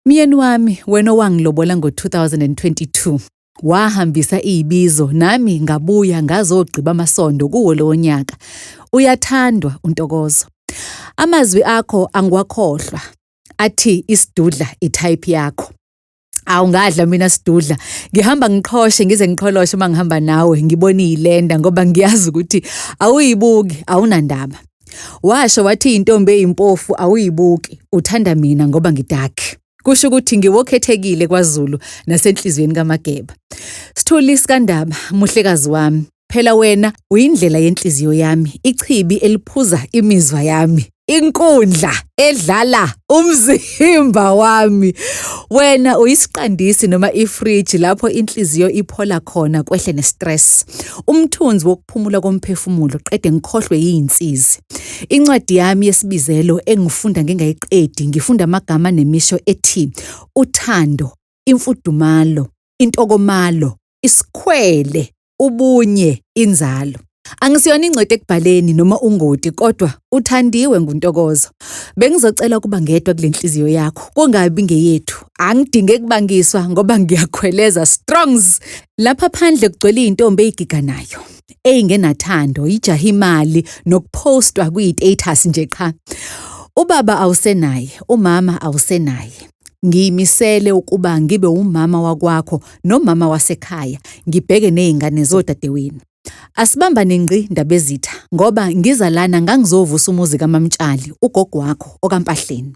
Myeni wami, wena owangilobola ngo-2022, wahambisa ibizo nami ngabuya ngazogqiba amasondo kuwo lowo nyaka. Uyathandwa uNtokozo. Amazwi akho angiwakhohlwa, athi isidudla i-type yakho. Awungadla mina sidudla, ngihamba ngiqhoshe ngize ngiqholoshe uma ngihamba nawe ngibona iy'lenda ngoba ngiyazi ukuthi awuyibuki, awunandaba. Washo wathi intombi eyimpofu awuyibuki, uthanda mina ngoba ngi-dark. Kusho ukuthi ngiwokhethekile kwaZulu nasenhliziyweni kaMageba. Sithuli sikaNdaba, muhlekazi wami, phela wena uyindlela yenhliziyo yami, ichibi eliphuza imizwa yami, inkundla edlala umzimba wami. Wena uyisiqandisi noma ifriji lapho inhliziyo iphola khona kwehle ne-stress. Umthunzi wokuphumula komphefumulo qede ngikhohlwe yinsizi. Incwadi yami yesibizelo engifunda ngingayiqedi, ngifunda amagama nemisho ethi uthando, imfudumalo, intokomalo, isikhwele, ubunye, inzalo. Angisiyona ingcweti ekubhaleni noma ungoti kodwa uthandiwe nguNtokozo. Bengizocela ukuba ngedwa kule nhliziyo yakho, kungabi ngeyethu. Angidinge kubangiswa ngoba ngiyakhweleza strongs. Lapha phandle kugcwele iy'ntombi ey'giganayo, ey'ngenathando, ijaha imali nokuphostwa kwi-status nje qha. Ubaba awusenaye, umama awusenaye. Ngiyimisele ukuba ngibe umama wakwakho nomama wasekhaya, ngibheke nezingane zodadewenu. Asibambane ngqi Ndabezitha ngoba ngiza lana ngangizovusa umuzi kaMamtshali, ugogo wakho okaMpahleni.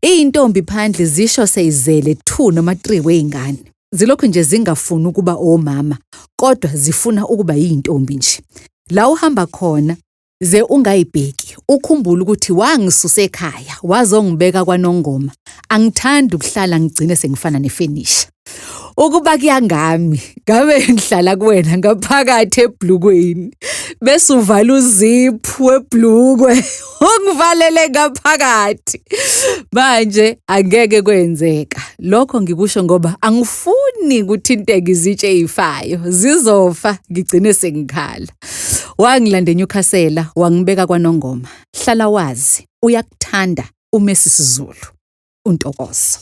Iy'ntombi phandle zisho seyizele 2 noma 3 wey'ngane. Zilokhu nje zingafuni ukuba omama, kodwa zifuna ukuba yiy'ntombi nje. La uhamba khona ze ungayibheki, ukhumbule ukuthi wangisusa ekhaya, wazongibeka kwaNongoma. Angithandi ukuhlala ngigcine sengifana nefenisha. Ukuba kuyangami, ngabe ngihlala kuwena ngaphakathi ebhlukweni, bese uvala uziphu webhlukwe ungivalele ngaphakathi. Manje angeke kwenzeka. Lokho ngikusho ngoba angifuni kuthinteka izitshe ey'fayo, zizofa ngigcine sengikhala. Wangilanda eNewcastle, wangibeka kwaNongoma. Hlala wazi, uyakuthanda uMrs Zulu, uNtokozo.